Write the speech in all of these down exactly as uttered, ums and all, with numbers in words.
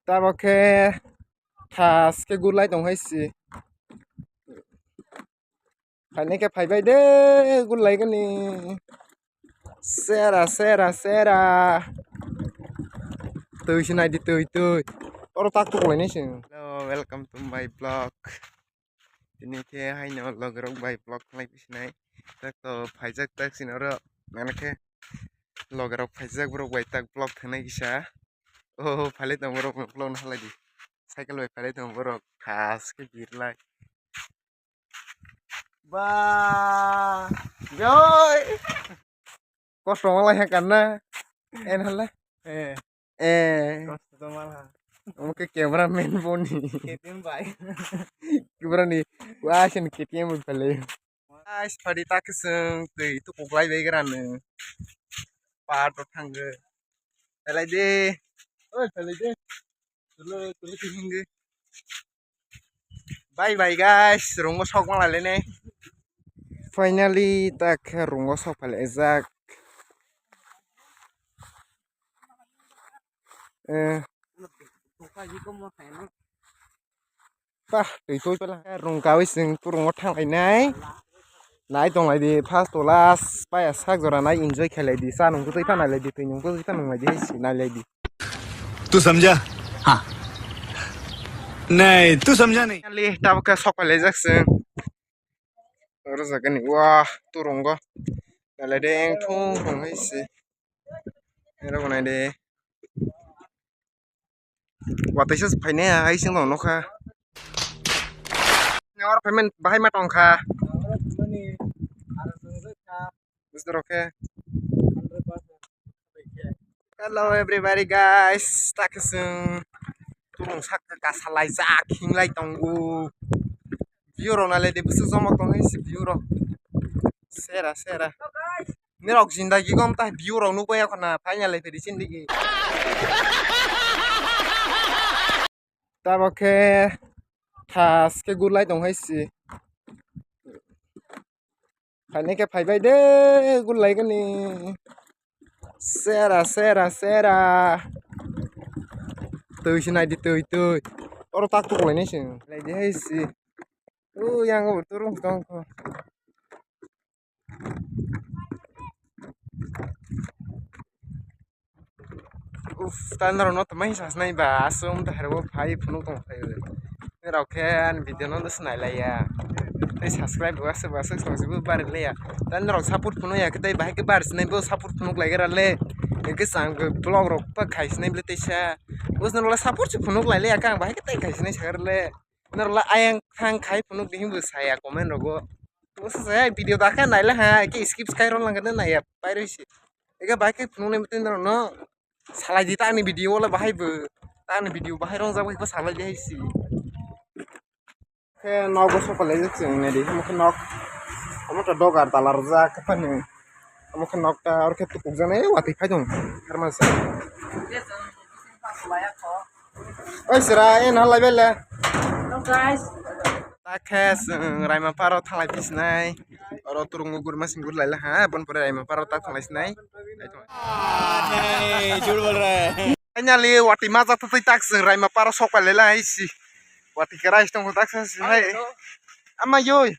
Tabok khe thas khe gurlai tong hai si. Phainai khe phaibai de gurlai gani. Sera, sera, sera. Twi se nai di, twi, twi. Oro tak tuk lai nai se. Hello, welcome to my vlog. Tini khe haino logorok bai vlog khlai phi sinai. Tak to phaijak tak sini oro. Nana khe logorok phaijak borok bai tak vlog khnai kisa. Oh, phalai tong borok vlog no halai di. Cycle bai phalai tong borok. Thas khe birlai. Ba, joi. Kosto wng lai ha kanna. En hala. Eh. Eh. Kosto to mal ha. Omo khe camera man boni. K T M bai. Camera ni. Wa sin K T M bai phalai. Guys, pari ta kisung twi tu kuklai bai granu. Par to thangge. Phalai de. Oi, phalai de. Tulu, tulu kisung ge. Bye bye guys, rungo sok ma lai ne. Finally, tak rungo sok phalai jak. Eh. Pah, twi twi pala. Rung kawi sing tu rungo thang lai nai. Nai tong lai di, first to last, paya sak jora nai enjoy khe lai di. Cha nung twi pha nai lai di, twi nung twi pha nung lai di, hai si nai lai di. तू समझा? हाँ। नहीं, तू समझा नहीं। Finally, tabuk khe sok phalai jak sing. Oro jaga ni, wah, turungo. Nalai de, eng thung thung hai se. Ero bo nai de. Watwi se phainai hai se nokha. Oro phaimani bahai ma tongkha. Bwsarok khe. Hello everybody guys, tak sung turung sak kasa lai jak hinglai tongo. View rok nalai de bwswk jomok tong hai se view rok. Sera sera. Nirok jindagi gom ta view rok nukbai ya khona finally phedi sindigi. Tabok khe thas khe gurlai tong hai se. Phainai khe phaibai de gurlai gani. Sera, sera, sera. Twi se nai di, twi, twi. Oro tak tuk lai nai se. Lai di hai se. O yang o turung tong kho. Uff, ta norok no tongmani sa sinai ba, aswk wng tong hai rw phai phunuk tong phai rw. Norok khe ani video no swk nai lai ya. Tei subscribe bo aswk bo aswk song si bo bari lai ya. Ta norok support phunuk ya khe tei bahai khe bari sinai bo support phunuk lai gra le. Hwnkhe chwng vlog rok pa khai sinai bwle teisa. Bo se norok le support se phunuk lai le ya khe ang bahai khe tei khai sinai sa gra le. Norok le ayang thang khai phunuk di hinwi bo saya comment rogo. Bo se saya video dakha nai le ha khe skip khai rw lang khe nai ya pai rw si. Ega bahai khe phunuknai mwtwi norokno salai di ta ani video le bahai bo. Ta ani video bahai rongjak bai khe salai di hai si. Khe nogo sokpalai chwng nai di. Omo khe nok. Omo khe dogar tala rwjak khe phano. Omo khe nok ta oro khe tukuk jani watwi phai tong. Harmasa. Oi sira, e na lai bele. Hello guys. Ta khe chwng Raima Paro thalai phi sinai. Oro turungo gurma sing gur lai ha, bon pore Raima Paro ta thalai sinai. Nahi, jhut bol raha hai. Finally, watwi ma jata twi tak chwng Raima Paro sok pai lai hai si. Watwi khe rice tong tak sa si hai. Ama yoi.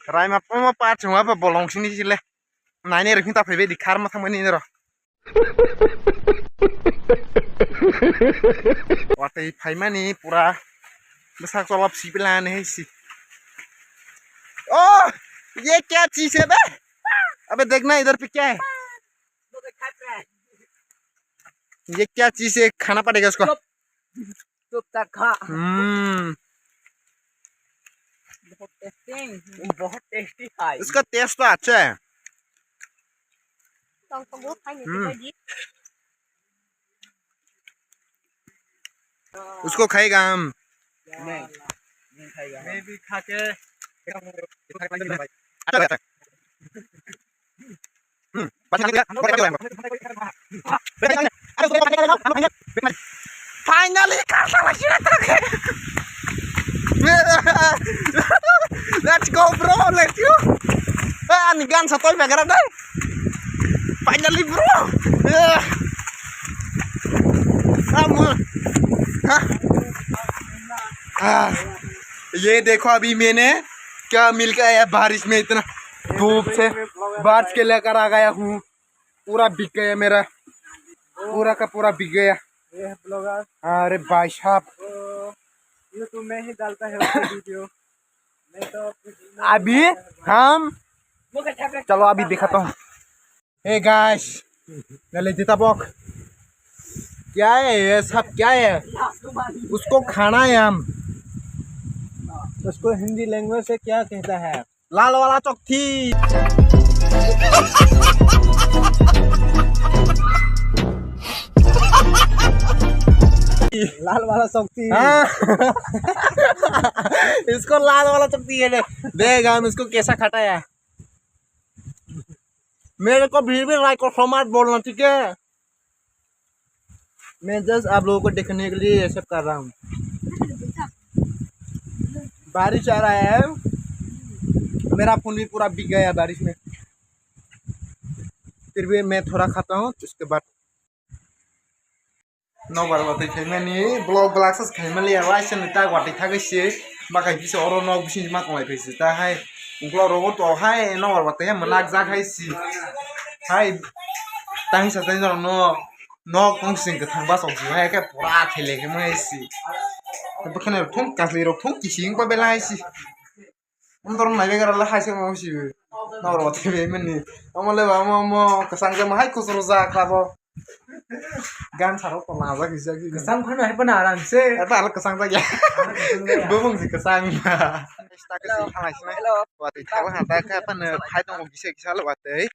Raima Paro ma pa chwng ma ba bolong sini si le. Naine rw hinta phaibai di khar ma thangmani nero. Watwi phaimani pura bwsak cholop si pila ne hai si. Oh, ye kya cheez hai be? Abe dekhna idhar pe kya hai? Ye kya cheez hai? Khana padega usko. चुपचाप खा। हम्म। बहुत टेस्टी। बहुत टेस्टी है। इसका टेस्ट तो अच्छा है। तो हमको बहुत खाएंगे, हम्म। पिताजी। उसको खाएगा हम। नहीं, नहीं खाएगा। मैं भी खा के Finally, kasa lagi na tak. Let's go, bro, let's go. Ah, ani gan sa toy bagara dai. Finally, bro. Ah. हाँ, मुँह। हाँ। हाँ। ये देखो, अभी मैंने क्या मिल गया है बारिश में, इतना धूप से बारिश के लेकर आ गया हूँ। पूरा बिक गया मेरा, पूरा का पूरा बिक गया। ये है ब्लॉगर। अरे भाई साहब। तो YouTube में ही डालता है उसकी वीडियो। मैं तो अभी हम, चलो अभी दिखाता हूँ। हे गाइस, ले लेते तबक। क्या है ये सब, क्या है? उसको खाना है हम। उसको हिंदी लैंग्वेज से क्या कहता है? लाल वाला चौथी। लाल वाला शक्ति। हाँ। इसको लाल वाला चौथी है। देख हम इसको कैसा खटाया। मेरे को फिर भी लाइक और कमेंट बोलना, ठीक है? मैं जस्ट आप लोगों को देखने के लिए ये सब कर रहा हूँ। बारिश आ रहा है, मेरा फोन भी पूरा भीग गया बारिश में। फिर भी मैं थोड़ा खाता हूँ, उसके बाद। Nobar watwi phaimani, vlog vlog sas khaimani, ya waisa ni tak watwi thagwi se, bakai kisa oro nok bising ma tonglai phaisi ta hai, ukulok rogo to hai, nobar watwi hai mwnak jak hai si, hai, tang sa tang jora no, nok tong sing kwthang bachok si hai khe pura thele khe ma hai si, bwkhani rok thung kasli rok thung kising pa belai si. Om dorong nai begara la hai se mo si. Noro te be mani. Omo le ba mo mo kasang ke ma hai kusro ja kha bo. Gan saro ko la ja kisa ki. Kasang phano hai phano aram se. Apa ala kasang ja ya. Bo mung si kasang. Ta ke si hai sna. Hello. Wa te thala ha ta ka phano hai tong kisa kisa lo wa te.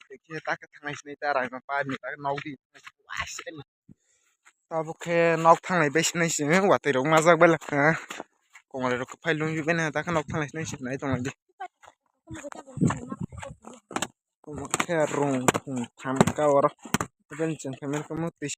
Kisa ta ka thangai sna ta rai ma pa ni ta nok di. Wa se. Tabuk khe nok thanglai bai sinai se watwi rok majak bai lakha. Konglai rok phai lungju bai nai ta khe nok thanglai sinai se nai tonglaidi. Omo khe rung thung tham ka oro. Iben chwng khe mani khe motwi.